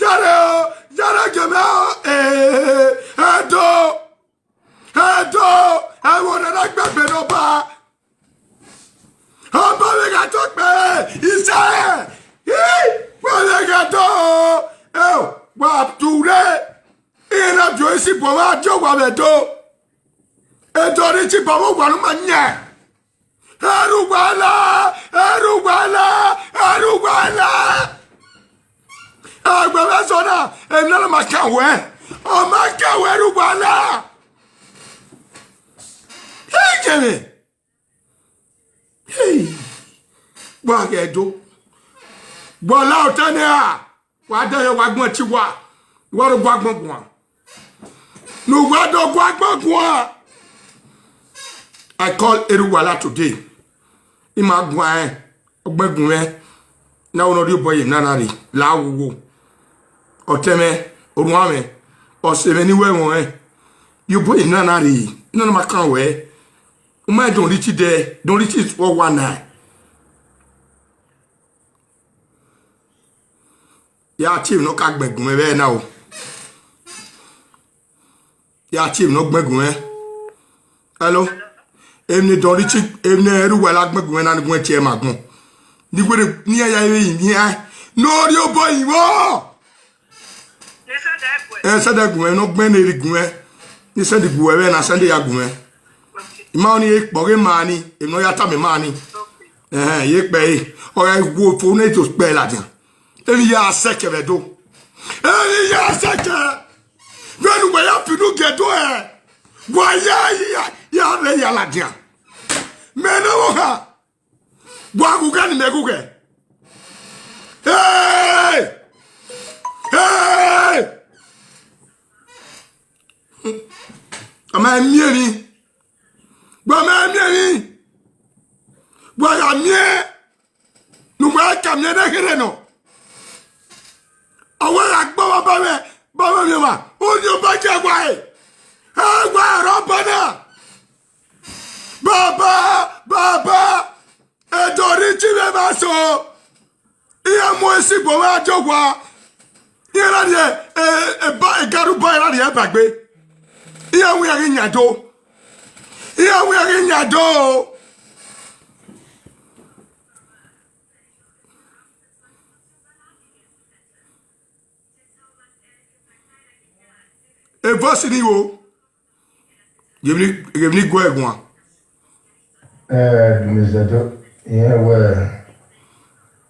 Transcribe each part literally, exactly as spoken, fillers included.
Yare o, yare gẹmẹ o, eh, Ẹdo, Ẹdo, ẹvbo ne a na gbe egbe ne Ọba. Ọba vbe gha tọ kpẹre, isẹ, ih, wa vbe gha tọ, eh, wa ture, I na viọ isi bu ọmwa die owa vbe Ẹdo. Ẹdo rre ichibọ vbe owa ne u ma yan. Erha uwa la, erha uwa la, erha uwa la. Agbẹmwẹsọ na, emwi na ma kan wẹ, ọ ma kan wẹ erha uwa la. Hey, Jimmy. Hey. Wa ghẹ do. Wa la otọ nẹ a. Wa dẹghe wa gbọn ẹtin uwa, wa do gu agbọn guan. Ne uwa do gu agbọn guan. I call Eruwala today. I ma guan ẹn, ọ gbẹn gun mwẹ. Na wẹ ne ọ rhie obọ ye emwi na na rre, la wowo. Ọtẹn mwẹ, orhuan mwẹ, ọse mwẹ ne I wẹ ẹmwẹ ọnrẹn. Rhie obọ ye emwi na na rre, emwi na na ma kan wẹ. U ma Don Richie dẹ, Don Richie is four one nine. Ya tie emwi ne ọ ka gbẹn gun mwẹ vbe ẹna o. Ya tie emwi ne ọ gbẹn gun mwẹ. Hello. Emwi ne Don Richie, emwi ne Eruwala gbẹn gun mwẹ na ni gun tie ma gbọn. Ni were ni ya ya vbe yi mi ai. No rhie obọ yi vbọ. Ẹ sẹdẹ gun mwẹ, ne ọ gbẹn ne erha gun mwẹ. Ne sẹdẹ gun mwẹ vbe na sẹdẹ ya gun mwẹ. I ma ọnii kpọ ghe ma ni, emwi ne ọ ya tama ma ni. Ẹhẹn, ye kpẹ ẹre. Ọ gha wo fo ne to kpẹ ladian. Emwi ya sẹkẹ vbe Ẹdo. Emwi ya sẹkẹ. Vbene uwa ya fi unu gie Ẹdo ẹ. Wa ya, ya, ya vbe ya ladian. Mẹ ne ọvbokhan. Wa ghughẹ ne imẹ ghughẹ. Hey! Hey! Ọ ma miẹn emwi. Wa ma miẹn emwi. Wa gha miẹn. Ne uwa ka miẹn ne kherhe nọ. Ọ wa gha gbe ọmwa ba mwẹ, ba mwẹ miẹn ọmwa. Orhiọn Ọba jẹ wa ẹre. Ẹ wa ẹre Ọba na. Baba, baba, Don Richie vbe evba so. Iran mu esi bu ọmwa die owa. Iran na rhie, e, e, ba, e garuba iran rhie ba gbe. Iran wẹ iran ghi yan do. Iran wẹ iran ghi yan do. E voice ni wo. Ghe emwi ni, ghe emwi ni gu ẹre guan. Eh, Dumezẹdo, irẹn wẹ,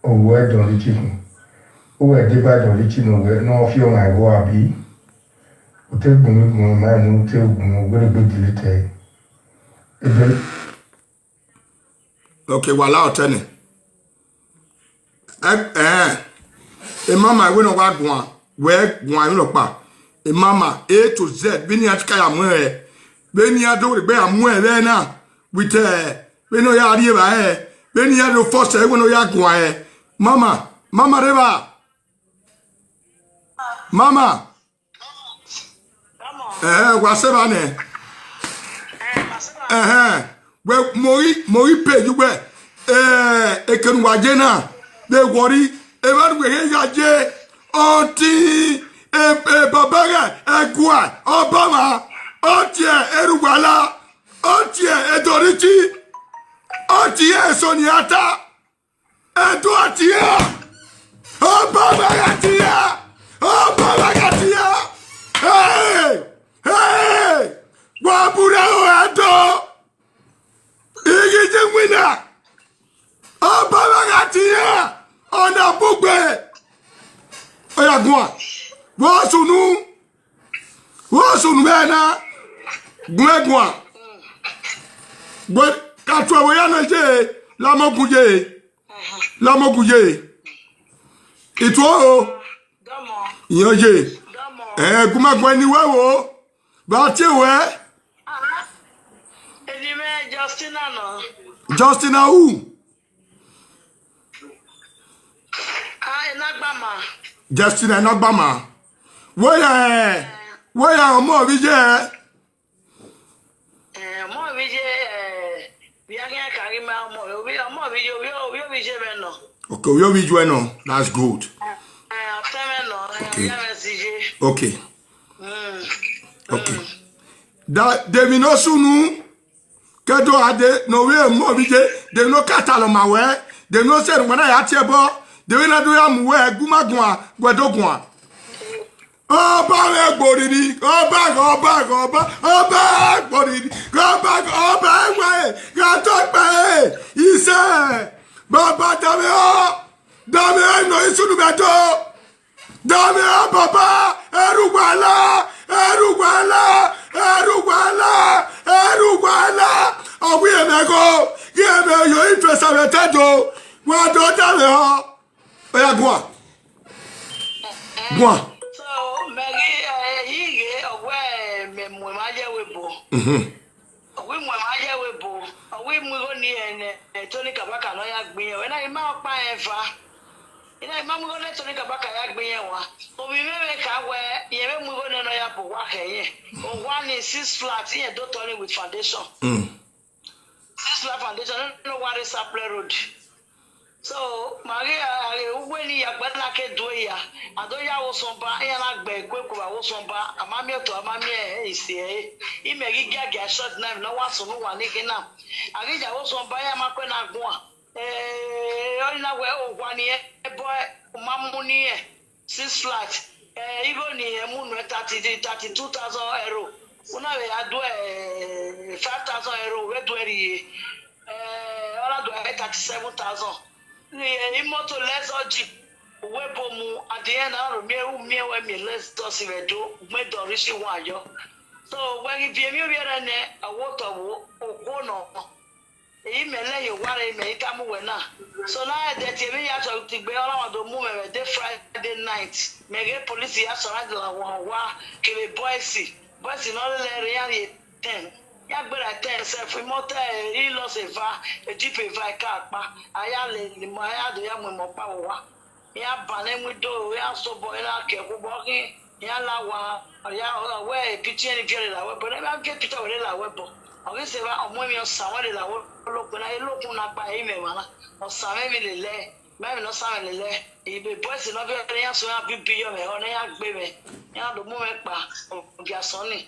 owẹ Don Richie khin. Uwẹ deba Don Richie ne uwẹ, ne ọ fi ọmwa ẹvbo abi. U te gbunmwu igbunmwu, ma ne u te gbunmwu, u wẹ ne egbe delete ẹre. Ebe. Okay, wa la otọ nẹ. Ẹ, ẹ, e mama, wẹ ne ọ wa guan, wẹ guan emwi nọkpa. E mama, A to Z, vbene iran ka ya mu ẹre, vbene iran do rhie egbe ya mu ẹre vbe na, with, eh, vbene ọ ya rri evba ẹre, vbene iran do force ẹre, wẹ ne ọ ya guan ẹre. Mama, mama rre evba. Mama. Ẹhẹn, wa sẹ evba nẹ. Ẹhẹn, wẹ mo ghi, mo ghi page uwẹ, eh, eke ne uwa ye na, vbe wọrri, evba ne uwẹ ghe ya ye, ọtẹn, eh, eh, baba ghẹ, ẹguae, Ọbamwa, ọtẹn Eruwala, ọtẹn Don Richie, ọtẹn Sọni Ata. Ẹdo a tie! Ọbamwa gha tie! Ọbamwa gha tie! Hey! Hey! Wa burẹ o Ẹdo! I ghi ye winner! Ọbamwa gha tie! Ọ na bugbe! Ọ ya guan! Vbọ sunu! Vbọ sunu vbe na! Guan guan! Gbe ka tuẹ vbe ya nọ ye! Lamogun ye! Lamogun ye! Ituo o! Dọmọ. Iyan ye! Dọmọ. Ẹ gu ma guan ni wẹ wo! Vbe a tie wẹ? Ah, eni mwẹ Justina nọ. Justina who? Ah, Enagbama. Justina Enagbama. Wẹ ya, wẹ ya ọmọ vbe iye? Eh, ọmọ vbe iye, eh, vbe a khian ka ghi ma ọmọ, ovbi, ọmọ vbe iye, ovbi, ovbi, ovbi iye mwẹ nọ. Okay, ovbi, ovbi iye nọ. That's good. Eh, eh, Tẹmwẹ nọ, okay, ya mwẹ si ye. Okay. Okay. Da, de emwi ne ọ sunu, ke do gha de ne ovbi emọ vbe iye, de emwi ne ọ ka talọ ma wẹ, de emwi ne ọ sẹ ne uwa na ya tie ẹbọ, de emwi na do ya mu wẹ gu ma guan, wẹ do guan. Ọba mwẹ gboriri, ọba, ọba, ọba, ọba gboriri, ọba, ọba ẹwae, gha tọ kpẹe, isẹ, baba da mwẹ ọ, da mwẹ ọ, nọ isunu vbe do. Da mwẹ ọ baba, ẹrhu uwa la, ẹrhu uwa la, ẹrhu uwa la, ẹrhu uwa la. Ọ wẹ mwẹ gho, ghi mwẹ yo ifesa vbe ẹtẹ do, wa do da mwẹ ọ. Ọ ya guan. Guan. So, mẹ ghi, eh, I ghe, ọ wẹ mẹ mu emwa ye ẹvbo ebo. Mhm. Ọ wẹ mu emwa ye ẹvbo ebo. Ọ wẹ mu igho ni ẹnẹ, eh, Tony Kabaka ne ọ ya gbe irẹn. Wẹ na, I ma ọkpa rẹn eva. I na, I ma mu igho ne Tony Kabaka ya gbe irẹn wa. Ovbi mwẹ vbe kha wẹ, irẹn vbe mu igho nẹ ne ọ ya bu owa khẹ irẹn. Owa ni six flat, irẹn do tọ ni with foundation. Mm. Six flat foundation, no, no worry, Sapele Road. So, ma ghi a ghe uwu ni ya gbe na ke do ya, a do ya Awoson ba, iran na gbe ekueku vbe Awoson ba, a ma miẹn otọ, a ma miẹn isi ẹre. Imẹ ghi giagia short na, emwi ne ọ wa sunu uwa ni khin na. A ghi ya Awoson ba, iran ma kue na guan. Eh, ọ na wẹ owa ni ẹbọ, u ma mu ni rẹn. Six flat, eh, igho ni ẹ mu nuẹn thirty, thirty-two thousand euro. U na vbe ya do, eh, five thousand euro, u vbe do ẹre rrie. Eh, ọ na do ẹre thirty-seven thousand. Ni, eh, imoto Lexus Jeep, u wẹ ebo mu, at the end, a ro miẹn, u miẹn wẹ miẹn Lexus vbe do, u gbẹn dọ rhie si wan yọ. So, wẹ ghi viọ emwi ovbi ẹre nẹ, ọ wo otọ vbo, okhuo nọ. Eyi mẹ lẹ ye owa rre, mẹ i tama uwẹ na. So na ẹdẹ tie emwi ya sọ tigbe, ọ na wa do mu mwẹ vbe day Friday night. Mẹ ghe police ya surround la wan owa kevbe boys. Boys ne ọ lele ẹre iran rhie ten. Ya gberra ten sef, imọto, eh, i lost eva, Jeep eva i ka kpa. A ya lele imọ, a ya do ya mu imọ kpa vbe owa. Iran ban ne window, iran sẹ obọ, iran ke ẹkhu obọ khin, iran la owa, ọ ya, ọ wẹ picture ni viẹ lele avbe ẹbọ, ne a viẹ picture wẹ lele avbe ẹbọ. Ọ ghi sẹ evba, ọ mu emwi ọsa wẹ lele avbe olokpẹ na, elokun na gba ẹre imẹ emwa na, ọ sa mwẹ emwi lele ẹe, ma emwi ne ọ sa mwẹ lele ẹe. Ebe boys ne ọ viọ ẹre, iran suẹn iran bibi yọ mwẹ, ọ ne iran gbe mwẹ, iran do mu mwẹ kpa, ogie asọn ni.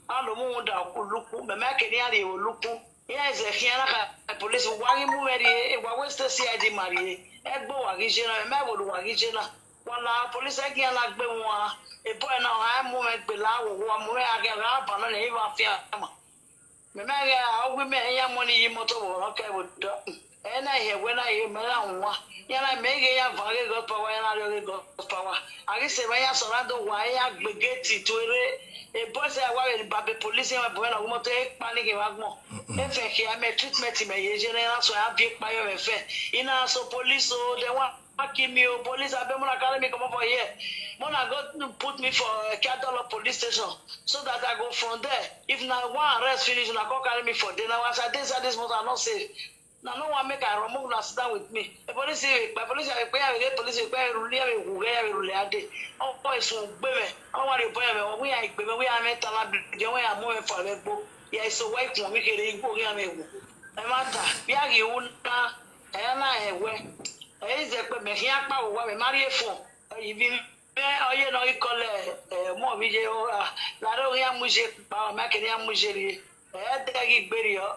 A do mu rhunmwuda olukpu, mẹ ma kere iran rhie vbe olukpu. Iran zẹ khian na kha police, wa ghi mu mwẹ rhie, wa wẹ state C I D ma rhie. Ẹgbe wa ghi je na, mẹ ma vbe ne uwa ghi je na. Wa la police ẹgian na gbe wan. Ebo na, ọ ra mu mwẹ gbe la wo, wa mu mwẹ a gha, gha banọ nẹ, I wa fian ma. Mẹ ma ghe a, ọ wẹ mẹ iran mu ni ye imoto vbe ọmwa kẹ vbe odọ. Ẹ na hẹ wẹ na ye mẹ na wan. Iran na mẹ ghe iran van ghe God power, iran na rhie ọghe God power. A ghi sẹ emwa iran surround owa, iran gbe gate tuẹ rre. E boys ẹre wa vbe ba be police iran bu na gu imoto, ekpa ni ghe vbe agbọn. Efẹn khia mẹ treatment mẹ ye ye ne iran suẹn iran viọ ekpa yọ mwẹ fẹn. I na so police o, de wa kill me o, police abeg, mona carry me comot for here. Mona go put me for, uh, Kiadolo police station so that I go from there. If na one arrest finish, una come carry me for there. Now as I dey inside this motor, I no safe. Na no wan make I run, make una sit down with me. E police vbe kpa, police vbe kpa, ya vbe ghe police vbe kpa, ya vbe rule, ya vbe rule, ya vbe rule a day. Ọ boy sun gbe mwẹ, ọ wa rhie obọ mwẹ, ọ wẹ iran gbe mwẹ, wẹ iran mwẹ ta na bi, wẹ iran mu mwẹ fa vbe ẹgbo. Ya eso wa ikun vbe kherhe igho ghi iran mwẹ wo. Ẹ ma ta, vbe a ghi ru na, ẹ na hẹ wẹ. Ẹ i zẹ kpe mẹ khian kpa vbe owa, mẹ ma rhie fo. Ivbi mwẹ ọ ye ne ọ ghi kọlẹ, ẹ, ọmọ vbe iye, ọ ra, la rẹ oghian mu iye kpa, ọ ma kere iran mu iye rhie. Ẹ dẹ ghi gberriọ.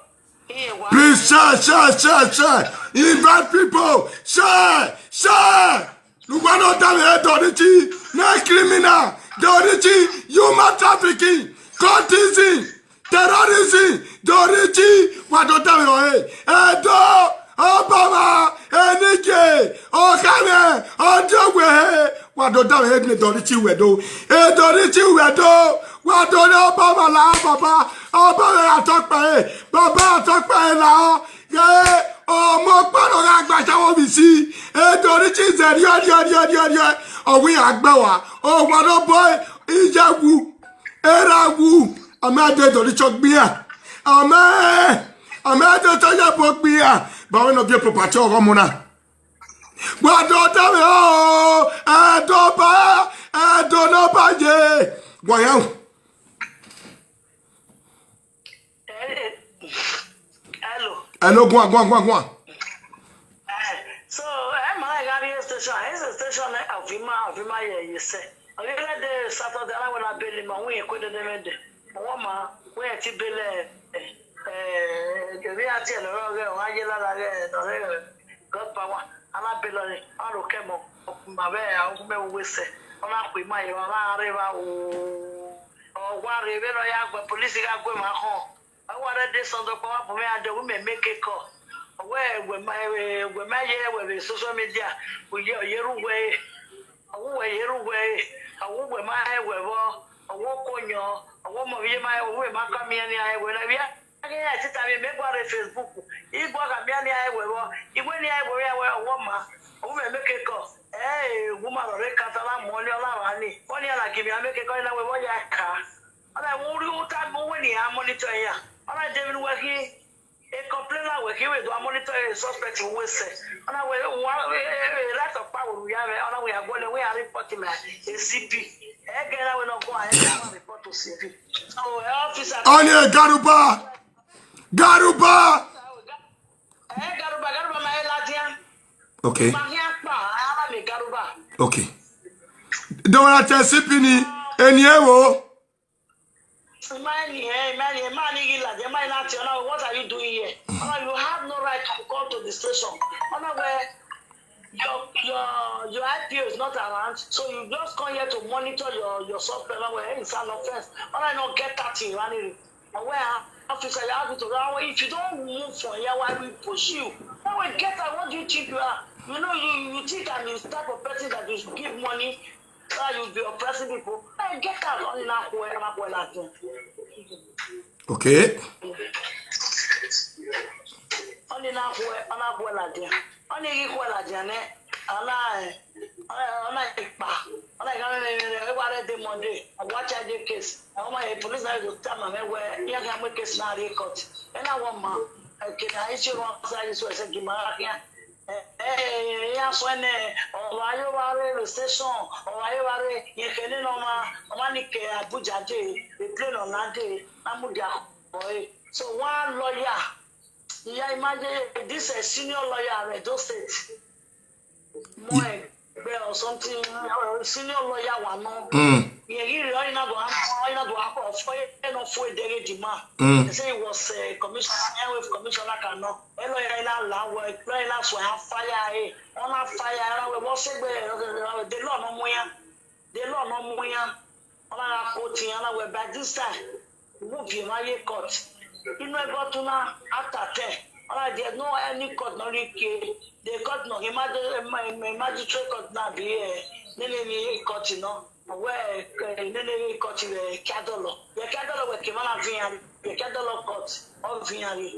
Please share, share, share, share. Invite people. Share, share. Ugba ne ọ danmwehọ Dorthy, ne criminal, Dorthy, human trafficking, cultism, terrorism, Dorthy, wa do danmwehọ ẹre. Ẹdo, Obama, Enike, Ọkhamẹ, Ọdiọgbe, wa do danmwehọ ẹre ne Dorthy wẹ do. E Dorthy wẹ do, wa do ne Obama la baba, Obama ra tọ kpẹre, baba ra tọ kpẹre la ọ. Ghe ọmọ ọkpa nọ gha gba cha vbe ovbi isi, e Dorthy zẹ rhiọ, rhiọ, rhiọ, rhiọ, rhiọ, ọ wẹ iran gbe wa, owa ne ọ bọ iye wu, erha wu, ọ ma de Dorthy ọgbian, ọ ma, ọ ma de tọ ye ẹbọ ọgbian, ba wẹ ne ọ viọ property ọghọmọ na. Wa do danmwehọ, Ẹdo ba, Ẹdo ne ọ ba ye, wa ya. Hello. Hello, guan, guan, guan, guan. Eh, so, ẹ ma na gha rrie station, ẹ sẹ station nẹ, a fi ma, a Ima ye ye sẹ. Ọ ghi re de Saturday, a na wẹ na bele ima, wẹ irẹn ku ẹdẹdẹmwẹdẹ. Ọmwa ma, wẹ irẹn ti bele, eh, eh, emwi a tie lẹ ọrọre, ọ gha ye lala ghe, ne ọ rre God power, a na bele ọre, a ro kẹ mọ, ọ ma vbe a gu mẹ vbe uwu sẹ, ọ na khu ima ye, ọ na rre evba o. Ọ wa rre vbene ọ ya gu police gha gu emwa khọn. Ọ wa rre de sọdọ kpa wa bu mwẹ a dẹ, wẹ mẹ make call. Ọ wẹ wẹ ma, wẹ ma ye wẹ vbe social media, u ye, ọ ye ru wẹ, ọ wẹ wẹ ye ru wẹ, ọ wẹ wẹ ma hẹ wẹ vbọ, ọ wẹ oko yọn, ọ wẹ ọmọ vbe ye ma hẹ, ọ wẹ ma ka miẹn nian hẹ wẹ na vbia. Ghe ya tita vbe mẹ gua rre Facebook, I gua gha miẹn nian hẹ wẹ vbọ, I wẹ nian hẹ wẹ vbia wẹ ọ wẹ ọma, ọ wẹ mẹ make call. Ẹ, wẹ ma rhọrọ kata na mọ ni, ọ na vba ni, ọ nian na gie mẹ a make call na wẹ vbọ ya ka. Ọ na wẹ urhi uta gbe uwẹ ne iran monitor iran. Ọ na de vbe ne uwẹ khin, e complain na wẹ khin, wẹ do a monitor e suspect vbe uwu sẹ. Ọ na wẹ, wa, e, e, e, right ọkpa wẹ ru ya mwẹ, ọ na wẹ ya guọlẹ, wẹ ya report ma e C P. Ẹghẹ na wẹ ne ọ guan, ẹ wa report to C P. So, e officer Ọni e Garuba. Garuba. Ẹ Garuba, Garuba ma e ladian. Okay. Ma hian kpa, a ma mẹ Garuba. Okay. Dọmọ na tẹ C P ni, eni ewo. Ima ni, eh, ima ni, ima ni ghi ladian, ima ni na tie, ọ na wẹ, what are you doing here? Ọ na wẹ, you have no right to come to the station. Ọ na wẹ, your, your, your I P O is not around, so you just come here to monitor your, your suspect. Ọ na wẹ, hey, it's an offense. Ọ na wẹ, no, get out here, run it. Ọ wẹ, ah, officer, you have to run away. If you don't move from here, I will push you. Ọ na wẹ, get out. What do you think you are? You know, you, you think I'm the type of person that you give money? Why you be oppressing people? Hey, get out. Ọni na khuẹ, ọ na khuẹ ladian. Okay. Ọni na khuẹ, ọ na khuẹ ladian. Ọni ghi khuẹ ladian nẹ, ọ na, eh, ọ na, ọ na ikpa, ọ na ikpa mẹ, mẹ, mẹ, mẹ, wa rre de Monday, ọ wa charge case. Ọ ma ye police na do tama mwẹ wẹ, iran khian mu case na rrie court. Ena wọ ma, eke na issue one side so ẹsẹ gi ma gha khian. Eh, eh, iran suẹn nẹ, ọ wa yo vba rre station, ọ wa yo vba rre, rẹn khẹ nene ọmwa, ọmwa ni ke Abuja dee, plane ọ lande, na mudia khọ ẹre. So one lawyer, iya, imagine this, eh, senior lawyer of Edo State. Mọ ẹgbẹ or something, uh, senior lawyer wa nọ. Mm. Rẹn ghi rre, ọ i na do, ọ i na do akọ, ọ fọ, ẹ nọ fo edeghe di ma. Mm. They say he was, uh, commissioner, airways commissioner kan nọ. Ẹ lawyer i na la wẹ, lawyer i na suẹn a fire ẹre. Ọ na fire ẹre, ọ na wẹ, vbọ sẹ egbe, the law nọ mu iran. The law nọ mu iran. Ọ na gha quote iran, ọ na wẹ, by this time, u viọ emwa ye court. Inu ẹgọtu na, after ten, ọ na, there's no any court nọ rhie kie. The court nọ, ma-, ma-, magistrate court na be, eh, nene emwi court nọ. Ọ wẹ, eh, nene emwi court vbe Kiadọlọ. Vbe Kiadọlọ wẹ ke emwa na viọ iran, vbe Kiadọlọ court, ọ viọ iran rre.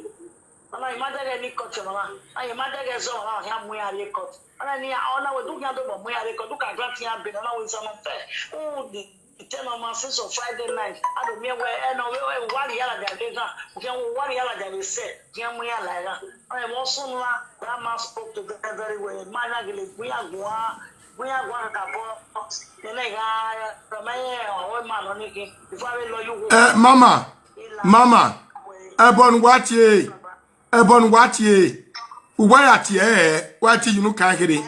Ọ na, ima dẹghẹ ni court ọmwa na, a, ima dẹghẹ zẹ ọmwa na, ọ khian mu iran rrie court. Ọ na ni, ọ na wẹ, do khian dobọ mu iran rrie court, do ka grant iran bail, ọ na wẹ it's unfair. U di tẹ ne ọmwa since on Friday night, a do miẹn wẹ, ẹ nọ, wẹ, wẹ, wa rhie iran ladian vbe eghan, u khian wẹ, wa rhie iran ladian vbe sẹ, khian mu iran la eghan. Ọ na, ẹmwẹ ọ sunu na, that man spoke to them very well. Ma na gele gu iran guan, gu iran guan kakabọ, nene gha, ma ye, ọ, ma nọ ni khin, before avbe lawyer uwu. Eh, mama, mama, ẹbọ ne uwa tie, ẹbọ ne uwa tie, uwa ya tie ẹre, wa tie unu kan kherhe.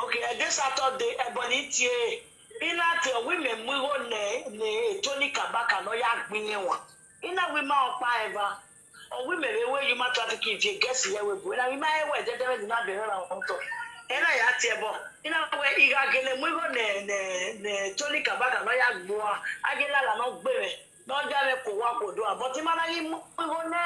Okay, ẹdẹ Saturday, ẹbọ ne I tie, I na tie, ọ wẹ imẹ mu igho ne, ne Tony Kabaka ne ọ ya gbẹn iran wa. I na wẹ ima ọkpa eva, ọ wẹ imẹ vbe wẹ human trafficking viẹ gẹsi ye ẹvbo ebo, I na wẹ ima ẹwẹ dẹdẹmwẹdẹ na bẹghe ra otọ. I na ya tie ẹbọ, I na wẹ I gha gele mu igho ne, ne, ne Tony Kabaka ne ọ ya gbe uwa, a gele lala ne ọ gbe mwẹ, ne ọ ya mwẹ ke owa ke odua, but ima na ghi mu igho nẹ,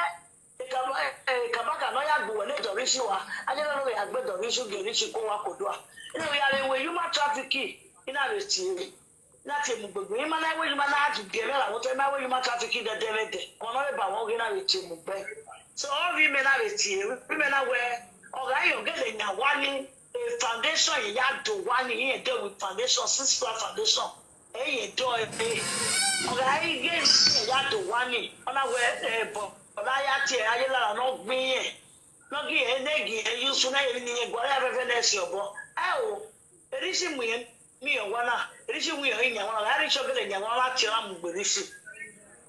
Kabaka ne ọ ya gbe uwẹ ne Dọrishi wa, a gele ne ọ ya gbe Dọrishi gie Rishi ke owa ke odua. I na wẹ I gha vbe wẹ human trafficking, I na vbe tie. Na tie mu gbegbe, ima na wẹ ima na ti biẹ mwẹ ra, wẹ ima wẹ ima traffic dẹdẹmwẹdẹ, ọmọ ne ọ rre ba wọn ghe na vbe tie mu gbẹ. So, ọ vbe imẹ na vbe tie, vbe imẹ na wẹ, ọ gha rẹn gele yan wa ni, e foundation ya do wa ni, iran do with foundation, Six Flag Foundation, e ye do ẹre. Ọ gha rẹn gele ya do wa ni, ọ na wẹ, ẹbọ, ọ na ya tie, a ye lala ne ọ gbẹn iran. Ne ọ gie, ne gie, e ye usun na, emwi ne irẹn gualọ ya fẹfẹ nẹ si obọ. Ẹ o, Rishi mu irẹn, miẹn owa na, Rishi mu irẹn yan wa na, Rishi ọ gele yan wa na, tie ra mu gbe Rishi.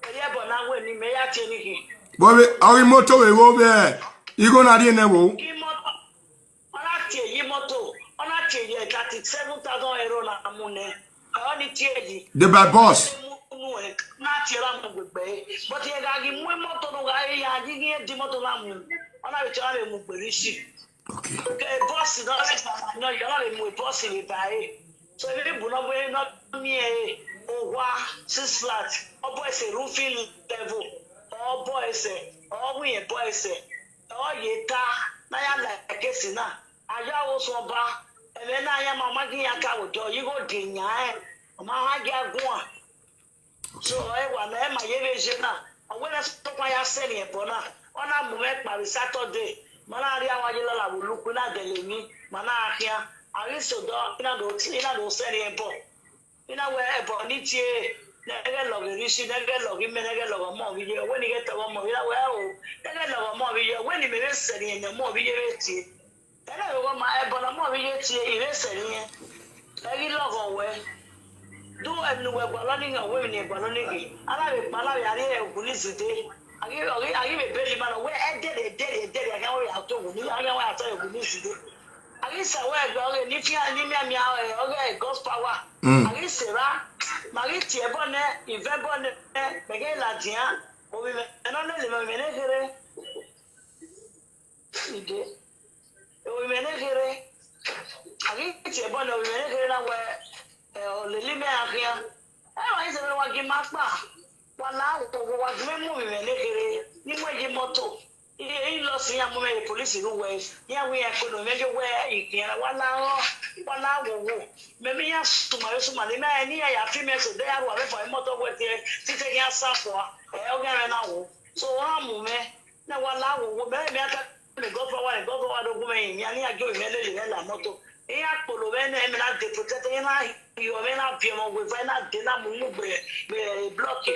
Eri ẹbọ na wẹ ne imẹ ya tie ni khin. Vbọ vbe, ọ ghi moto vbe vbo vbe igho na rhie nẹ vbo? Imoto, ọ na tie ye imoto, ọ na tie ye thirty seven thousand euro na mu nẹ. Ọ ni tie yi. They by bus. Mu nu ẹ, na tie ra mu gbegbe. But ye ga gi mu imoto no ga ya, yi gi di imoto na mu. Ọ na vbe tie ra vbe mu gbere isi. Okay. Ke bus na vbe ba na yọ, ọ na vbe mu bus vbe ba e. So, eni bu nọ wẹ nọ miẹn e, owa six flat, ọ bọ ẹsẹ roofing level, ọ bọ ẹsẹ, ọ hu irẹn bọ ẹsẹ, ọ ye ta, na ya la kesi na, a ya wo suẹn ọba, ẹmwẹ na ya ma, ọ ma gi iran ka vbe odẹ, ọ ye igho die yan rẹn, ọ ma ha gia guan. So, ẹ wa na, ẹ ma ye vbe je na, ọ wẹ ne sokpan ya sẹ ne ẹbọ na, ọ na mu mwẹ kpa vbe Saturday, ma na rhie awa ye lala vbe olukpu, na dẹlẹ emwi, ma na khian, a ghi sẹ odọ, I na do, I na do sẹ ne ẹbọ. I na wẹ ẹbọ ni tie, ne ghẹ lọghe Rishi, ne ghẹ lọghe imẹ, ne ghẹ lọghe ọmọ vbe iye, wẹ ne I ghẹ tọghe ọmọ vbe iye, wẹ o, ne ghẹ lọghe ọmọ vbe iye, wẹ ne imẹ vbe sẹ ne ọmọ vbe iye vbe tie. Ẹna vbe ọghọ ma, ẹbọ ne ọmọ vbe iye tie, I vbe sẹ ne irẹn. Ẹ ghi lọghọ wẹ. Do emwi ne uwẹ gualọ ni ghe, wẹ emwi ne I gualọ ni ghe. A na vbe kpa, a na vbe a rhie ogun ni zide. A ghi, ọ ghi, a ghi vbe bele ima nọ, wẹ ẹdẹrẹ, ẹdẹrẹ, ẹdẹrẹ, a khian wẹ ya to ogun ni, a khian wẹ ya ta ogun ni zide. A ghi sa wẹ ẹdọ ọghe ne I fian, ne I mianmian, ọghe God's power. Mm. A ghi sẹ evba, ma ghi tie ẹbọ nẹ, ivẹ ẹbọ nẹ, mẹ ghẹ ladian, ovbi mwẹ ne ọ lele mwẹ, ovbi mwẹ ne kherhe. Ide. Ovbi mwẹ ne kherhe. A ghi tie ẹbọ nẹ, ovbi mwẹ ne kherhe na wẹ, ẹ, ọ lele imẹ gha khian. Ẹ wa sẹ vbe wa gie ima kpa. Wa la wo, wa gie mwẹ mu ovbi mwẹ ne kherhe, ne I mu ẹe ye imoto. I, I lọsi iran mu mwẹ ye police ru wẹ, iran wẹ iran kpolo mwẹ yo wẹ I khian, wa la rọ, wa la wo wo. Mẹ, mẹ iran suma yo suma, ne ima ne iran ya fi mẹ so, de ya ru avbe fa imoto wẹ tie, tite khian sa fua, ẹ, ọ ghi mwẹ na wo. So, ọ gha mu mwẹ, na wa la wo wo, mẹ, mẹ ata mẹ gọfọ wa, gọfọ wa do gu mwẹ yin, iran ne iran gie ovbi mwẹ lele mwẹ la imoto. Iran kpolo mwẹ nẹ, mẹ na de protect, iran na hiọ mwẹ, na viọ mwẹ ọghe eva, na de na mu mu gbe, gbe block.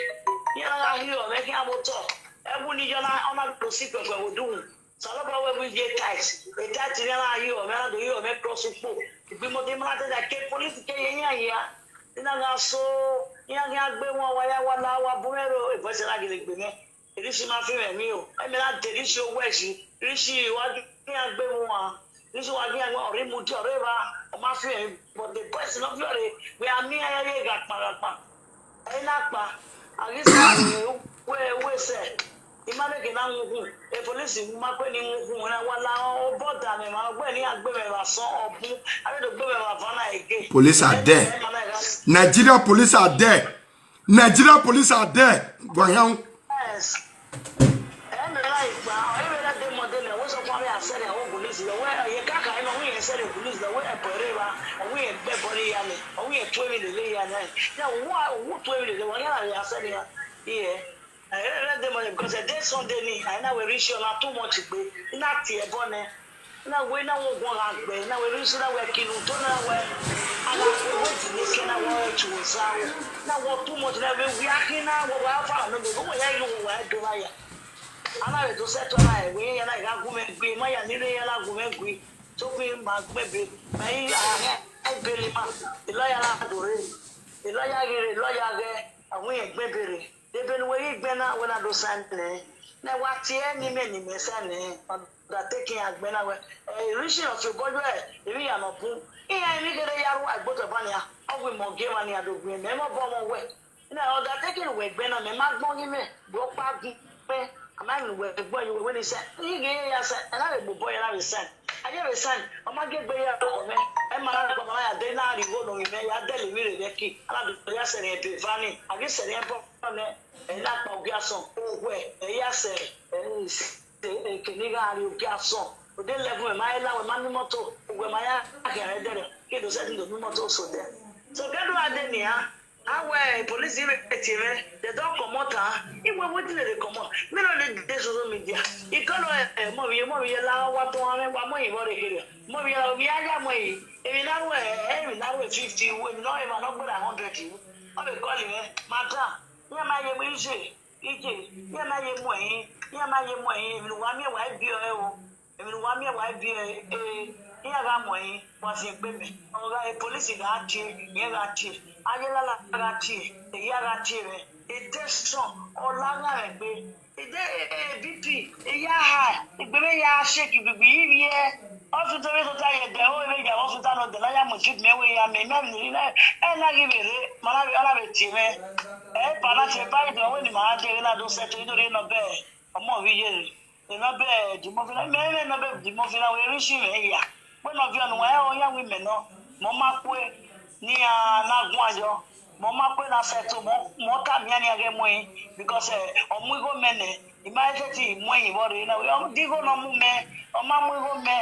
Iran na gha hiọ mwẹ khian vbe otọ. Ẹwu ni yọ na, ọ na do si pẹpẹ vbe odunwu. Osanobua wẹ vbe ye tight, e tight iran na hiọ mwẹ, na do hiọ mwẹ cross ukpo. Igbimọdọ ima na te da ke police ke ye iran hia. Iran gha so, iran khian gbe wọn, wa ya wa la, wa bu mwẹ ro, e boys na gele gbe mwẹ. Rishi ma fi mwẹ emwi o. Ẹmwẹ na de Rishi owẹ yi. Rishi wa gi iran gbe mwẹ uan. Rishi wa gi iran gbe, ọ rre mudia, ọ rre evba, ọ ma fi mwẹ emwi. But the boys ne ọ viọ rre, wẹ a miẹn iran ya ye ghakpa ghakpa. Ẹ i na kpa, a ghi sa wẹ, wẹ sẹ, I ma leke na wu ukhun, e police ma kpe ne I wu ukhun, na wa la obọ da mwẹ, ma wẹ ne iran gbe mwẹ vbe asọn, ọ bun, a vbe do gbe mwẹ vbe avan na again. Police are there. Nigeria police are there. Nigeria police are there. Wa hian. Yes. Ẹ mẹ ra ikpa, ọ i vbe rẹ de mọ de nẹ, wẹ sọkpan vbe a sẹrriọ avbe police lọ, wẹ ye kaka nọ, wẹ irẹn sẹrriọ police lọ, wẹ ẹbọ rre evba, ọ wẹ irẹn gbe ẹbọ rre hia nẹ, ọ wẹ irẹn tu emwi lele hia nẹ. Ya, who, who tu emwi lele, wa khian na vbe a sẹrriọ iran. Iye. Ẹ rẹ de mọ de, because ẹdẹ Sunday ni, a i na wẹ Rishi, ọ na too much gbe, I na tie ẹbọ nẹ. Na wẹ, na wẹ oguan gha gbe, na wẹ Rishi, na wẹ kinu to, na wẹ, a na wẹ wẹ di ne ke, na wẹ ọrẹ tuẹ osa o. Na wẹ too much, na wẹ we akhin na wẹ wa fa no, no, wẹ ya yo wa do na ya. A na vbe do sẹ to na, wẹ ya na gha gu mwẹ gbe, ma ya ni re ya na gu mwẹ gbe. So we ma gbe be, ma i a, a bele ma, e lawyer na do re. E lawyer ghi re, lawyer ghẹ, a wẹ irẹn gbe be re. Ebe ne uwẹ ghi gbẹn na, wẹ na do sign nẹ, ne wa tie ẹre ne imẹ ne imẹ sign nẹ, ọ da te ke iran gbẹn na wẹ, ẹ, Rishi ọ fi obọ yọ emwi iran ne ọ bun. Iran emwi kherhe ya rua egbe otọ ba nian, ọ wẹ imẹ ọ gie emwa nian do gbe imẹ, imẹ obọ mwẹ wẹ. Na ọ da te ke ne uwẹ gbẹn na, mẹ ma gbọn ghi mwẹ, vbe ọkpa gun mwẹ, a ma emwi ne uwẹ gbẹn ye uwẹ wẹ ne I sign, I ghi ya sign, ẹ na vbe gbe obọ ya na vbe sign. A ye vbe sign, ọ ma gie egbe ya rọkhọ mwẹ, ẹ ma na rọkhọ mwẹ, a ya de na rhie igho ne ovbi mwẹ, ya dẹlẹ emwi rre vbe ẹki, a na do ya sẹ rẹn ebe eva ni, a ghi sẹ rẹn ẹbọ nẹ, ẹ na kpa ogie asọn, ohuẹ, ẹ ya sẹ, ẹ, eke ne I gha rrie ogie asọn, odẹ eleven, ma i la wẹ ma miẹn imoto, ohuẹ ma ya khian rre ẹdẹrẹ, ke do sẹtin do miẹn imoto so dẹ. So, ke do gha de nian, a wẹ police vbe tie mwẹ, they don comot am. I wẹ wetin dem dey comot? Me no dey dey social media. I call, eh, eh, Mọvbiye, Mọvbiye la wa tọn mwẹ, wa mu ẹre vbọ rre kherriọ. Mọvbiye la, ovbi a ya mu ẹre. Emwi na ru, eh, emwi na ru fifty, emwi nọ, emwi nọ gberra hundred. Ọ vbe call mwẹ, madam, iran ma ye mu ije, ije, iran ma ye mu ẹre, iran ma ye mu ẹre, emwi ne uwa miẹn wa i biẹ ọre o. Emwi ne uwa miẹn wa i biẹ, eh, iran gha mu ẹre, wa fian egbe mẹ. Ọ gha, e police gha tie, irẹn gha tie, ayelala gha tie, ehia gha tie mwẹ, e tension, ọ la gha mwẹ egbe. Ide, eh, eh, B P, ehia high, egbe mwẹ ya shake gbigbi, I vbiẹ. Hospital vbe tota ye ẹdẹ, ọ vbe ya hospital nọ, ẹdẹ na ya mu treatment wẹ ya mẹ, mẹ ni na, ẹ na ghi vbe rre, ma na vbe, ọ na vbe tie mwẹ. Ẹ pa na tie ba ido wẹ ni ma de na do settle ido rre nọ bẹ ọmọ vbe iye rre. Nọ bẹ Edimọfi na, mẹ mwẹ nọ bẹ Edimọfi na, wẹ rhi si mwẹ ya. Wẹ nọ viọ ne uwa, ẹ ọ ya wi mẹ nọ, mẹ ọ ma kue ne iran na guan yọ, mẹ ọ ma kue na settle, mẹ ọ, mẹ ọ tama iran nian ghẹ mu ẹn, because, eh, ọ mu igho mẹ nẹ, I ma sẹtin mu ẹn ye vbọ rre na, wẹ, ọ di igho ne ọ mu mẹ, ọ ma mu igho mẹ,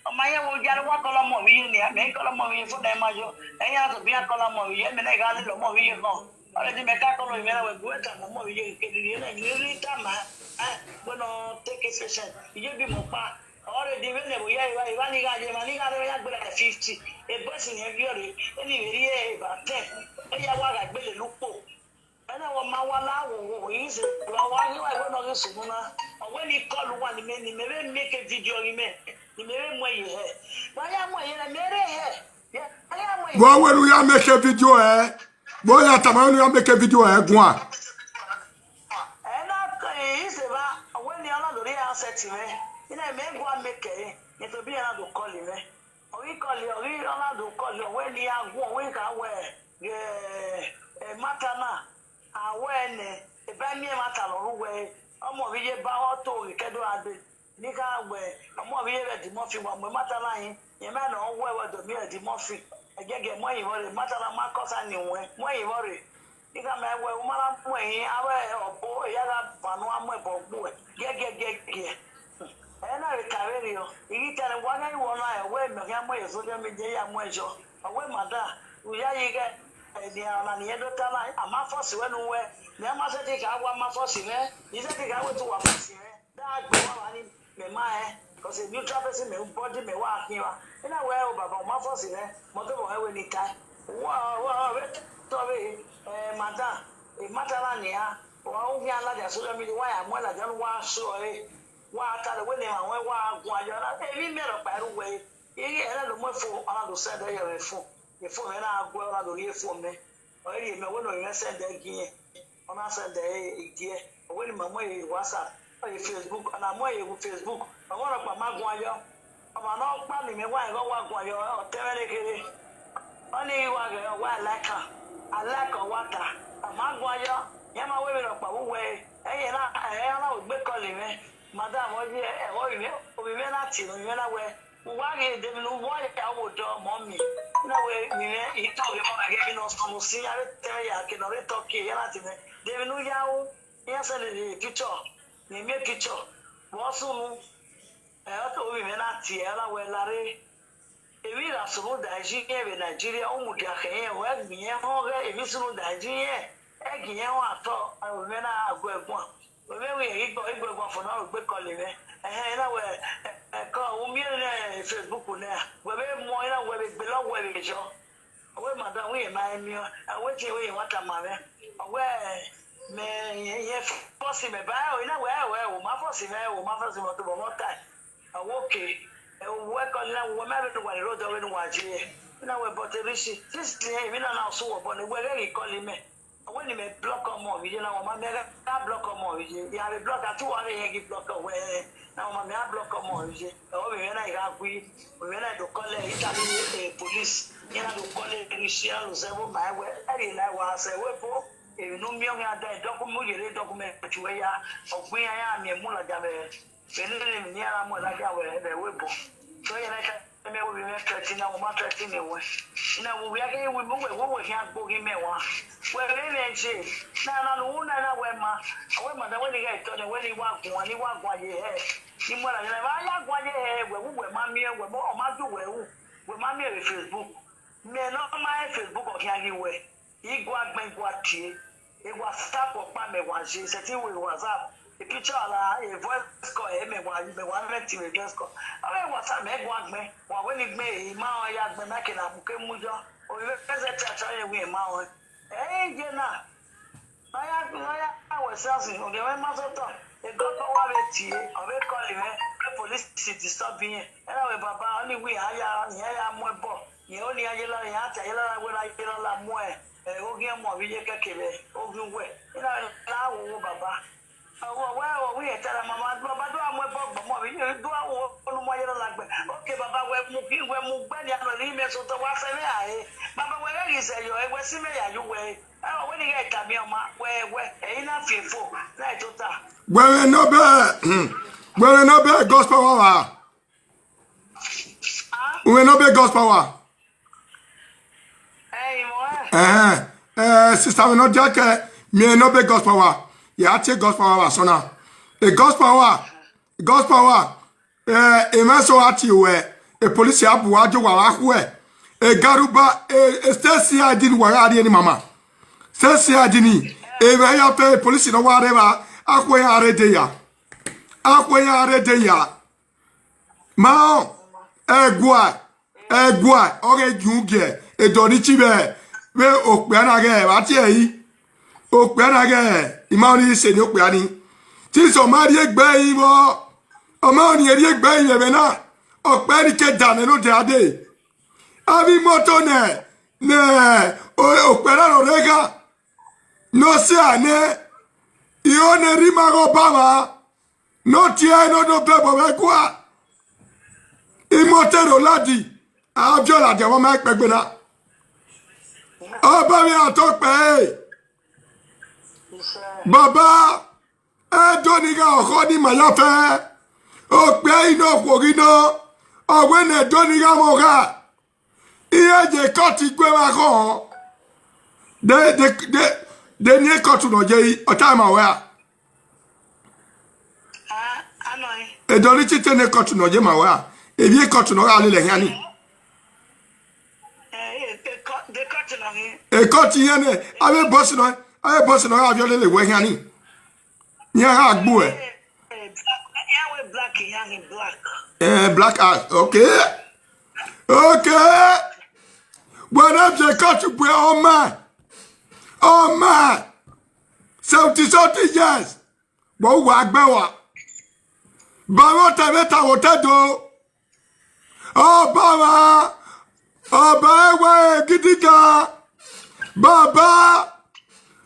ọ ma yan wẹ, ya ne uwa kọlọ ọmọ vbe iye nian, mẹ i kọlọ ọmọ vbe iye fo ne ẹ ma yo, ẹ yan tobọ iran kọlọ ọmọ vbe iye, mẹ ne I gha lele ọmọ vbe iye khọn. Already mẹ ka kọlọ mwẹ na wẹ, gu ẹta ne ọmọ vbe iye kere rhie na, I rhie tama, eh, wẹ ne ọ take it patient, I ye bi mẹ ọkpa. Already vbene ẹvbo ya evba, evba ni gha ye, emwa ni gha rre ya gberra fifty, e boys ne ẹ viọ rre, eni vbe rrie eva ten, e ya wa gha gbe lele ukpo. Ẹna wẹ ọ ma wa la wo wo, I se wa wa ghi wa wẹ ne ọ ghi sunu na. Ọ wẹ ne I call uwa ne imẹ, ne imẹ vbe make video ọghe imẹ, ne imẹ vbe mu ẹn ye hẹ. Wa ya mu ẹn ye hẹ, mẹ rre hẹ. Ya, wa ya mu ẹn ye hẹ. Vbe wẹ ne u ya make video hẹ? Vbe ọ ya tama wẹ ne u ya make video hẹ guan? Ẹ na ke, I se va, ọ wẹ ne ọ na do rhie asset mwẹ. I na mẹ guan make ẹre, ne tobọ iran na do call mwẹ. Ọ ghi call, ọ ghi, ọ na do call, ọ wẹ ne I ya guan, ọ wẹ I kha wẹ, ghẹ, eh, matter na, a wẹ nẹ, eba miẹn matter ne ọ rre uwẹ, ọmọ vbe iye ba ọ to ghe ke do gha dee. Ne I kha wẹ, ọmọ vbe iye vbe Edimọfi wa mu matter na hin, rẹn ma nọ wẹ wẹ do miẹn Edimọfi. Ẹgiẹgiẹ mu ẹn ye vbọ rre, matter na ma kọsa ni wẹ, mu ẹn ye vbọ rre. I khama wẹ, u ma na mu ẹn hin, avbe ọbo, eya gha ban ne u a mu ẹbọ gbe uẹ, giẹgiẹgiẹgiẹ. Ẹ na vbe ka vberriọ, I ghi tama uwa khian, I wẹ ọna, ọ wẹ mẹ khian mu ẹn ye social media, ya mu ẹn yọ. Ọ wẹ madam, u yayi ighẹ, ẹ, ne ọna ne irẹn do ta na, a ma force wẹ ne u wẹ, mẹ ma sẹtin ka wẹ a ma force mwẹ, I sẹtin ka wẹ te uwa force mwẹ. Da gbe uwa vba ni, mẹ ma rẹn, cause a neutral person, mẹ body mẹ wa khin evba. I na wẹ, o baba, u ma force mwẹ, mẹ ọ tobọ mwẹ wẹ ne I tae. Uwa, uwa, vbe tọ vbe, eh, madam, e matter na nian, uwa u khian ladian social media, wa ya mu ẹn ladian, wa sẹ ọre, wa ta ẹre wẹ ne emwa ruẹn wa guan yọ na, emwi mẹ rhọkpa i ru wẹ, I ghi ẹre ne ọ mu phone, ọ na do send ẹre ye phone, phone mwẹ na guẹ, ọ na do rhie phone mẹ. Ọ rhie mẹ wẹ ne ovbi mwẹ send ẹre gie irẹn, ọ na send ẹre gie, ọ wẹ ne ima mu ẹn ye WhatsApp, ọ ye Facebook, ọ na mu ẹn ye Facebook, ọmwa rhọkpa ma guan yọ. Ọmwa ne ọ kpa ne imẹ wa rẹn ghe ọ wa guan yọ, ọ tẹn mwẹ nekherhe. Ọnii ghi wa ghẹ, ọ wa like am, I like ọ wa ta, a ma guan yọ, iran ma wẹ emwi rhọkpa vbe uwẹ, ẹyẹ na, ẹ na wẹ egbe call mwẹ, madam, ọ ye, ẹ, ovbi mwẹ, ovbi mwẹ na tie nọ, ovbi mwẹ na wẹ, uwa ghi de emwi ne uwa ya wo odọ ọmọ mi, na wẹ, ovbi mwẹ, I tọ ghe ọmọ ghe emwi ne ọ sunu sin, a vbe tẹn ya ke ne ọ rre Turkey, ya na tie mwẹ, de emwi ne u ya ru, iran send the picture, ne I miẹn picture, vbe ọ sunu, ẹ, ọ te ovbi mwẹ na tie, ọ na wẹ lare. Emwi ra sunu da yi irẹn vbe Nigeria, u mudia khẹ irẹn, wẹ gie irẹn họn ghẹ emwi sunu da yi irẹn, ẹ gie irẹn họn atọ, ovbi mwẹ na gu ẹre guan. Ovbi mwẹ wẹ irẹn ghi gbe, ghi gbe ẹre guan fo ne ọ ru egbe call mwẹ. Ẹhẹn, I na wẹ, ẹ, ẹko, u miẹn ne Facebook nẹ, wẹ vbe mu, I na wẹ vbe gbele ọghe uwẹ vbe yọ. Ọ wẹ madam, wẹ irẹn ma miẹn, ẹ, wẹ tie wẹ irẹn wa tama mwẹ. Ọ wẹ, mẹ, irẹn, irẹn force mẹ ba ẹro, I na wẹ ẹro, ẹro, ma force mwẹ, ẹro, ma force mwẹ, ọ tobọ mwẹ tae. Ọ wẹ okay, ẹ, uwẹ call na, uwẹ ma vbe ne uwa ni rre odọ vbe ne uwa ye. I na wẹ but Rishi, since irẹn, emwi na na sẹ uwẹ obọ ne uwẹ ghẹ ghi call mẹ. Ọ wẹ ne imẹ block ọmọ vbe iye na, wẹ ma mẹ gha block ọmọ vbe iye. I gha vbe block, a te uwa vbe irẹn ghi block wẹ, na wẹ ma mẹ gha block ọmọ vbe iye. Ẹ, ovbi mwẹ na I gha gui, ovbi mwẹ na do call Italy, eh, police. Iran na do call Rishi, iran na do zẹ ẹvbo ma ẹn wẹ, ẹ rhie la wa sẹ ẹvbo ebo. Emwi ne u miẹn ọghe iran da document, u yerre document uẹ ya, ọ gu iran ya miẹn mu ladian vbe, vbe nene emwi ne iran na mu ladian vbe, vbe ẹvbo ebo. So, iran na ka mẹ wẹ, ovbi mwẹ threaten na, wẹ ma threaten wẹ. I na wẹ, uwẹ ghi wẹ, uwẹ, uwẹ khian gbe oghi mẹ wa. Wẹ vbe mwẹ je, na, na, ne u ru na, na wẹ ma, a wẹ ma da wẹ ne I ghẹ tọ nẹ, wẹ ne I wa guan, ne I wa guan ye hẹ. Ne I mu ladian, ne I ya guan ye hẹ, wẹ, uwẹ ma miẹn, wẹ, ọ ma du wẹ ru, wẹ ma miẹn vbe Facebook. Mẹ ne ọ ma rẹn Facebook, ọ khian ghi wẹ. I gua gbẹn, I gua tie. E WhatsApp ọkpa mẹ wa ye, sẹtin wẹ WhatsApp. E picture ra, e voice call, ẹ mẹ wa, mẹ wa rent vbe voice call. Ọ vbe WhatsApp mẹ gua gbẹn, wa wẹ ne I gbẹn, e ma rẹn ya gbẹn, ma ke na mu ke mu yọ. Ovbi mwẹ zẹ te a ta ye wẹ e ma rẹn. Ẹ i ye na. Ne ọ ya, ne ọ ya wẹ sẹtin, ovbi mwẹ ma sọtọ. E gọgọ wa vbe tie, ọ vbe call mwẹ, e police disturb irẹn. Ẹ na wẹ baba, ọnii wẹ iran ya, iran ya mu ẹbọ. Irẹn ọnii iran ye la, iran ta ye la wẹ na ye la mu ẹ, oghian ọmọ vbe iye kẹkẹ vbe oghian uwẹ. I na wẹ la wo wo baba. Ọ wẹ, ọ wẹ, ọ wẹ irẹn ta na, mama, baba do a mu ẹbọ gbe ọmọ vbe iye, do a wo Ọmọ yẹrẹ la gbẹ. Okay, baba, wẹ mu khin, wẹ mu gbẹ nian nọ, ne imẹ sotọ wa sẹ vbe rae. Baba, wẹ ghẹ ghi zẹ yọ, wẹ si mẹ ya ye uwẹ. Ẹ, wẹ ni ghẹ tama ọma, wẹ, wẹ, ẹ i na fi efo, na tota. Wẹ mwẹ nọ bẹ, wẹ mwẹ nọ bẹ God's Power wa. Ah? Wẹ mwẹ nọ bẹ God's Power. Ẹ, imọ ẹ. Ẹhẹn. Eh, sister, wẹ nọ dia kẹ, mẹ nọ bẹ God's Power. Ya tie God's Power wa sọ na. E God's Power, God's Power. Eh, emwa eso gha tie ruẹ, e police a bu uwa, die uwa vbe khuẹ. E Garuba, e, e state C I D ni uwa gha rrie ni mama. State C I D ni, emwa ya fẹ e police ne ọ wa rre evba, a khuẹ iran rre de ya. A khuẹ iran rre de ya. Ma, ẹguae, ẹguae, ọ ghe yu gie, e Don Richie vbe, vbe okpia na ghẹ vbe a tie ẹre. Okpia na ghẹ, ima ọnii sẹ ne okpia ni. Since ọ ma rhie egbe ẹre vbọ, ọ ma ọnii rhie egbe ẹre vbe ẹmwẹ na, ọkpẹn ni ke da nẹ ne odẹ a dee. Avbe imoto nẹ, nẹ, o-, okpia na rhọrọ eghan, ne ọ sẹ a nẹ, iro ne erha ima ghe Ọbamwa, ne ọ tie ẹre ne ọ do bẹbọ vbe ẹguae. Imoto rre ladi, a viọ ladi, a wa ma kpẹgbe na. Ọba mwẹ a tọ kpẹ ẹre. Baba, Ẹdo ni gha ọkhọ ni ma ya fẹ. Okpia i nọ, okhuo ghi nọ. Ọ wẹ ne Ẹdo ni gha mwẹ ogha. Iran ye court gue vbe akhọn. De, de, de, de ni court nọ ye, ọ tama wẹ a. Ah, anọ ẹ. Don Richie te ne court nọ ye ma wẹ a. Evbi court nọ gha lele khian ni. Eh, eh, court, the court nọ hin. E court yẹn nẹ, avbe boss nọ, avbe boss nọ gha viọ lele wẹ khian ni. Iran gha gbu ẹ. Eh, eh, black, iran wẹ black, iran hin black. Eh, black eye, okay. Okay. Wẹ na viọ court bu ọma, ọma, seventy something years. Vbe uwa gbe wa. Ba mwẹ otọ vbe ta vbe otọ Ẹdo. Ọba mwa, ọba ẹwae gidigan. Baba,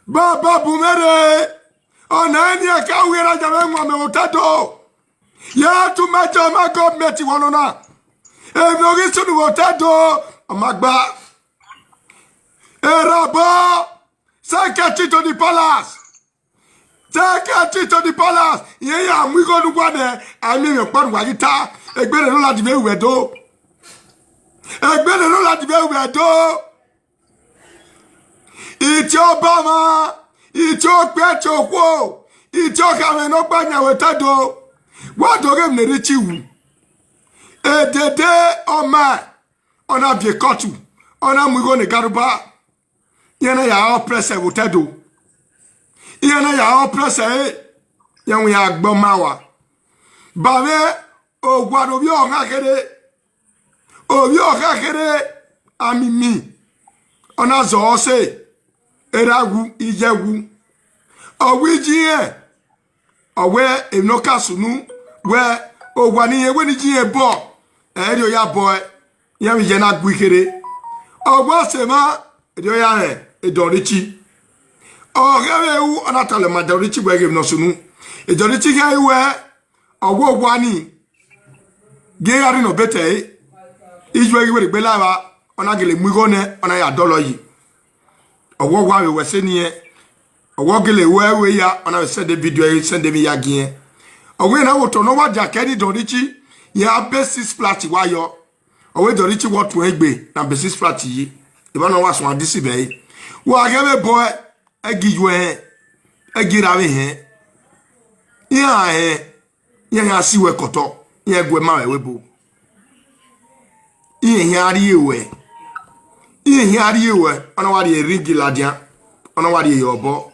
baba bu mwẹ rre. Ọna eni ẹka wẹ ra ya mwẹ wan mẹ vbe otọ Ẹdo. Ya tu ma jọ ma gọọmẹnti wọ nọ na. Emwi ọ ghi sunu vbe otọ Ẹdo, ọ ma gba. Erabọ, secretary to the palace. Secretary to the palace. Iran ya mu igho ne uwa nẹ, a miẹn emwi ọkpa ne uwa ghi ta. Egbe ne nọ ladi vbe ru Ẹdo. Egbe ne nọ ladi vbe ru Ẹdo. Iti ọba mwa, iti okpia, iti okhuo, iti ọkhamwẹ ne ọ gba yan vbe otọ Ẹdo. Wa do ghe emwi ne Richie ru. Edede ọma, ọ na viọ court, ọ na mu igho ne Garuba. Iran na ya oppress vbe otọ Ẹdo. Iran na ya oppress ẹre. Iran wẹ iran gbe ọma rua. Ba mwẹ owa ne ovbi ọkhan kherhe. Ovbi ọkhan kherhe, amimi. Ọ na zọ ọse. Erha wu, iye wu. Ọ wẹ iye irẹn. Ọ wẹ emwi ne ọ ka sunu, wẹ owa ne irẹn wẹ ne iye irẹn bọ, ẹ i rhie ya bọ ẹe, iran vbe iye na gu ikherhe. Ọ wẹ ọse mwa, erriọ ya rẹn Don Richie. Ọ ghẹ vbe ru, ọ na talọ ma Don Richie wẹ ghe emwi ne ọ sunu. Don Richie khian ru ẹe, ọ wẹ owa ni, gie iran rhie nọ bẹtẹ ẹre. Iye ẹre ghi werriegbe la evba, ọ na gele mu igho nẹ, ọ na ya dọlọ yi. Ọ wẹ owa vbe wẹ sẹ ne irẹn, ọ wẹ ọ gele ru ẹe ru ẹre ya, ọ na vbe send video ẹre, send emwi ya gie irẹn. Ọ wẹ iran na vbe otọ ne ọ wa dia kẹ ni Don Richie, iran be six flat wa yọ. Ọ wẹ Don Richie wẹ ọ tuẹn egbe na be six flat yi. Emwa ne ọ wa suẹn D C vbe ẹre. Wa ghẹ vbe bọ ẹe, ẹ gi yu ẹhẹn, ẹ gi ra vbe hẹn. Iran hẹn, iran khian si wẹ kọtọ, iran gu ẹe ma vbe ẹvbo ebo. Iran khian rrie ruẹ, iran khian rrie ruẹ, ọ na wa rhie eringi ladian, ọ na wa rhie ye obọ.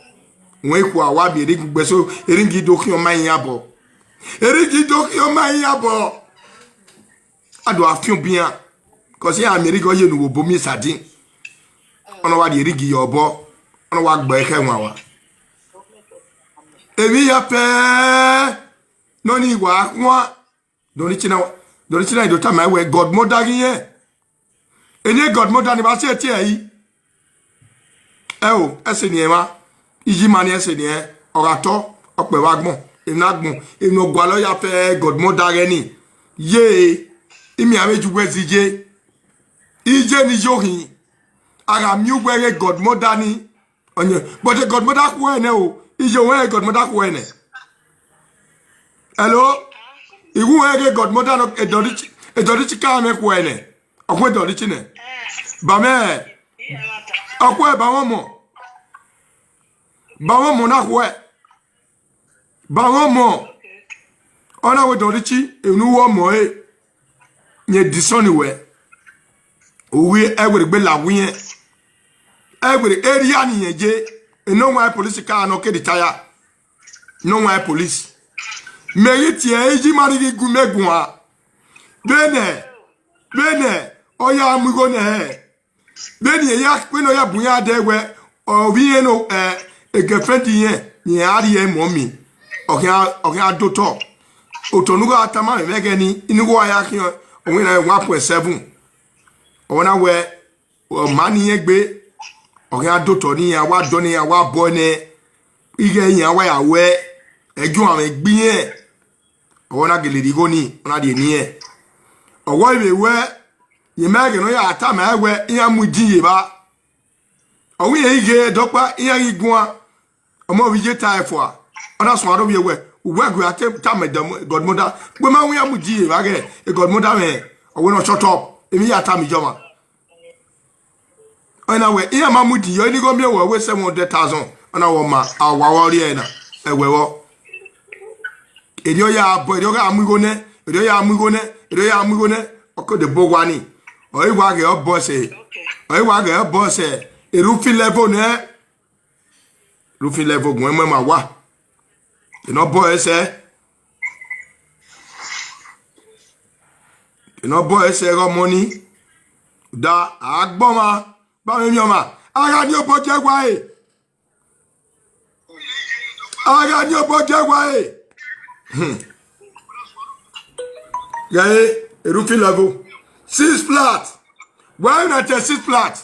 Wẹ ikhua wa miẹn eringi gbe so, eringi do khian ọma iran obọ. Eringi do khian ọma iran obọ. A do a fian obian, cause iran miẹn eringi ọ ye ne uwu obo miẹn sadin. Ọ na wa rhie eringi ye obọ, ọ na wa gbe ẹre khẹ ẹwaẹn wa. Emwi ya fẹ nọ ni wa khuan. Don Richie na, Don Richie na do tama wẹ godmother ghi irẹn. Eni godmother ni vbe a si ẹtie ẹre. Ẹ o, ẹse ni ẹmwa, iye ima ni ẹse ni ẹ, ọ gha tọ, ọ kpẹ vbe agbọn, emwi ne agbọn, emwi ne ọ gualọ ya fẹ godmother ghẹ ni. Ye, imian vbe ju wẹ zẹ iye. Iye ni yo khin. A gha miẹn uwẹ ghe godmother ni. Ọyẹn, but godmother khuẹ nẹ o. Iye wẹ godmother khuẹ nẹ. Hello? Iwu wẹ ghe godmother nọ, Edorichi, Edorichi ka mwẹ khuẹ nẹ. Ọ khuẹ Edorichi nẹ. Ba mẹ, ọ khuẹ ba mwẹ ọmọ. Ba mwẹ ọmọ na khuẹ. Ba mwẹ ọmọ. Ọ na wẹ Edorichi, unu wẹ ọmọ ẹre. Yẹn disọn ni wẹ. Uwi ẹwẹrẹ gbe la wiẹn. Ẹwẹrẹ area ni yẹn ye. Enọ wan police ka nọ ke retire. Nọ wan police. Mẹ ghi tie ẹre, iye ima ni ghi gu mẹ guan. Vbene, vbene, ọ ya mu igho nẹ hẹ. Vbene irẹn ya, vbene ọ ya bu iran dẹ wẹ, ọ vbe irẹn no, ẹ, girlfriend irẹn, ne iran rhie mummy, ọ khian, ọ khian dotọ. Otọ ne u gha tama mwẹ ẹghẹ ni, inu uwa ya khian, ọ winna one point seven. Ọ na wẹ, ọ ma ne irẹn gbe, ọ khian dotọ ne iran, wa dọ ne iran, wa bọ nẹ, ighẹ iran wa ya wẹ, ẹgie uwanmwẹ gbe irẹn. Ọwọ na gele rhie igho ni, ọ na rhie ne irẹn. Ọwọ vbe wẹ, ye ma ẹghẹ ne ọ ya tama ẹn wẹ, iran mu idin ye evba. Ọ wẹ irẹn ghi ghe ẹdẹ ọkpa, iran ghi guan. Ọmọ vbe iye ta ẹfua, ọ na suẹn aro vbiẹ wẹ, uwẹ gu a te tama godmother, gbe ma wẹ iran mu idin ye evba ghẹ, godmother mwẹ, ọ wẹ ne ọ shut up, emwi ya tama ijọmwa. Ọ na wẹ, iran ma mu idin yọ, ini igho miẹn wẹ, wẹ seven hundred thousand. Ọ na wẹ ọ ma, a wa wẹ ọ rhie ẹre na, ẹwẹ vbọ. Erriọ ya bọ, erriọ gha mu igho nẹ, erriọ ya mu igho nẹ, erriọ ya mu igho nẹ, ọ ke de bọ owa ni. Ọ i wa ghẹ ọ bọ ẹse, ọ i wa ghẹ ọ bọ ẹse, Erufin Level nẹ. Erufin Level guan mu ẹmwẹ wa. Enọ bọ ẹse. Enọ bọ ẹse ghe ọmọ ni. Da agbọnmwa, ba mwẹ emwi ọmwa. A gha ni obọ gie ẹwae. A gha ni obọ gie ẹwae. Hmm. Ghẹ Erufin Level. Six flat. Wẹ na te six flat.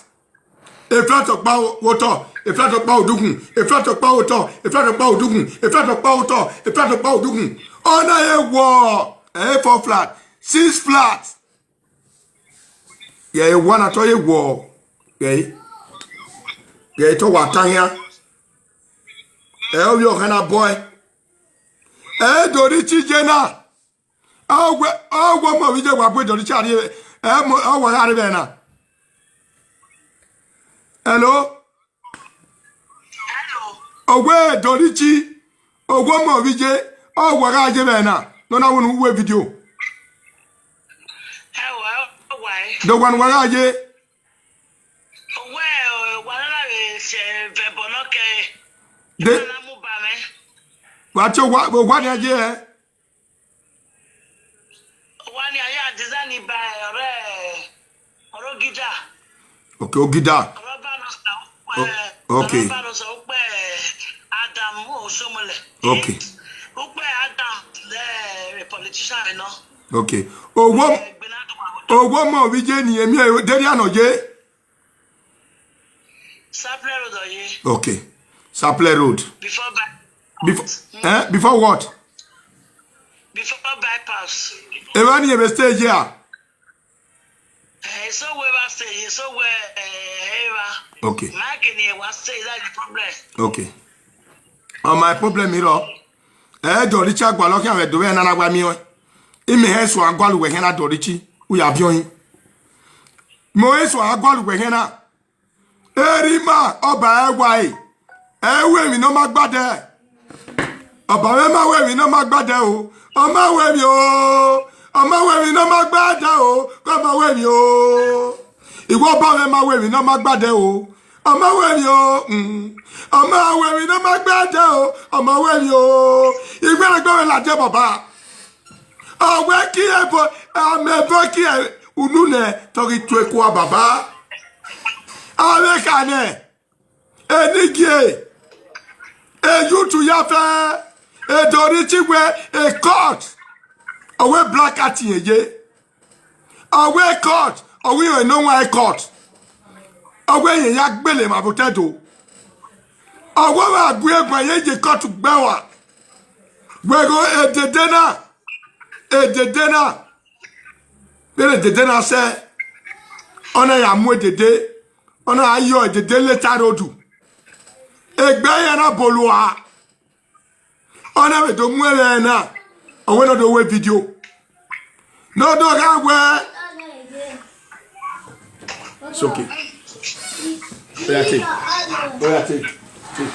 A flat ọkpa vbe otọ, a flat ọkpa vbe odukhun, a flat ọkpa vbe otọ, a flat ọkpa vbe odukhun, a flat ọkpa vbe otọ, a flat ọkpa vbe odukhun. Ọ na ye wọ, ẹ, four flat, six flat. Ghẹ wa na tọ ye wọ, ghẹ, ghẹ tọ wa ta hian. Ẹ, ovbi ọkhan na bọ ẹ. Ẹ, Edorichi ye na. Ọ wẹ, ọ wẹ ọmọ vbe iye wa bu Edorichi rrie, ẹ, mo, ọ wa gha rre vbe na. Hello? Hello. Ọ wẹ Edorichi, ọ wẹ ọmọ vbe iye, ọ wa gha ye vbe na. Nọ na wẹ ne u wẹ video. Ẹ wẹ, ọ wa ẹ. Do wa ne wa gha ye. Ọ wẹ, ọ, wa na na vbe sẹ vbe ẹbọ nọ kẹ. De. Wa na mu ba mwẹ. Wa tie wa, wa ni a ye ẹ. Wa ni a ya design ba ọrẹ, ọrẹ Ogida. Okay, Ogida. Ọrẹ ọba nọ sa ukpẹ, O-, okay. Ọrẹ ọba nọ sa ukpẹ Adam Oshiomhole. Okay. Ukpẹ Adam lẹ politician nọ. Okay. Owó, ẹ, Gbenadu wa. Owó mọ vbe iye ni, èmi ẹ, Deria nọ ye. Sapele Road ọ ye. Okay. Sapele Road. Before by- Before, eh, before what? Before bypass. Eva ni ebe stage here. Eh, so we va stage, so we, eh, eva. Okay. Ma ke ni wa stage, that's the problem. Okay. Oh, my problem is, eh, do Richard gua lo khian vbe do vbe na na gua mi o. Imi he so agua lu we khian na do Richie. U ya viọ hin. Mo he so agua lu we khian na. Erima, ọba ẹwae, ẹ i ru emwi ne ọ ma gbadẹ. Ọba mwẹ ma ru emwi ne ọ ma gbadẹ o, ọ ma ru emwi o, ọ ma ru emwi ne ọ ma gbadẹ o, ọ ma ru emwi o. Iwẹ ọba mwẹ ma ru emwi ne ọ ma gbadẹ o, ọ ma ru emwi o, mm. Ọ ma ru emwi ne ọ ma gbadẹ o, ọ ma ru emwi o. Iwẹ ẹgbẹ mwẹ ladiẹ baba. Ọ wẹ ki ẹvbo, amẹ ẹvbo ki unu nẹ, te ọ ghi tue kua baba. Avbe kha nẹ, enigie, eyutu ya fẹ, edori chi wẹ, e court, ọ wẹ black cat yẹn ye. Ọ wẹ court, ọ wẹ irẹn ne ọ wan court. Ọ wẹ irẹn ya gbele emwa vbe otọ Ẹdo. Ọ wẹ ọmwa gu egbe ye ye court gbe wa. Wẹ gho edede na, edede na, Vbene dede na sẹ, ọ na ya mu dede, ọ na ya yọ dede leta rodu. Egbe iran na bolo a, ọ na vbe do mu ẹmwẹ na, ọ wẹ ne ọ do wẹ video. Ne ọ do gha wẹ. It's okay. Oya take. Oya take. Take.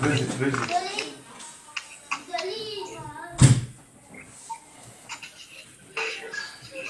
Raise it, raise it.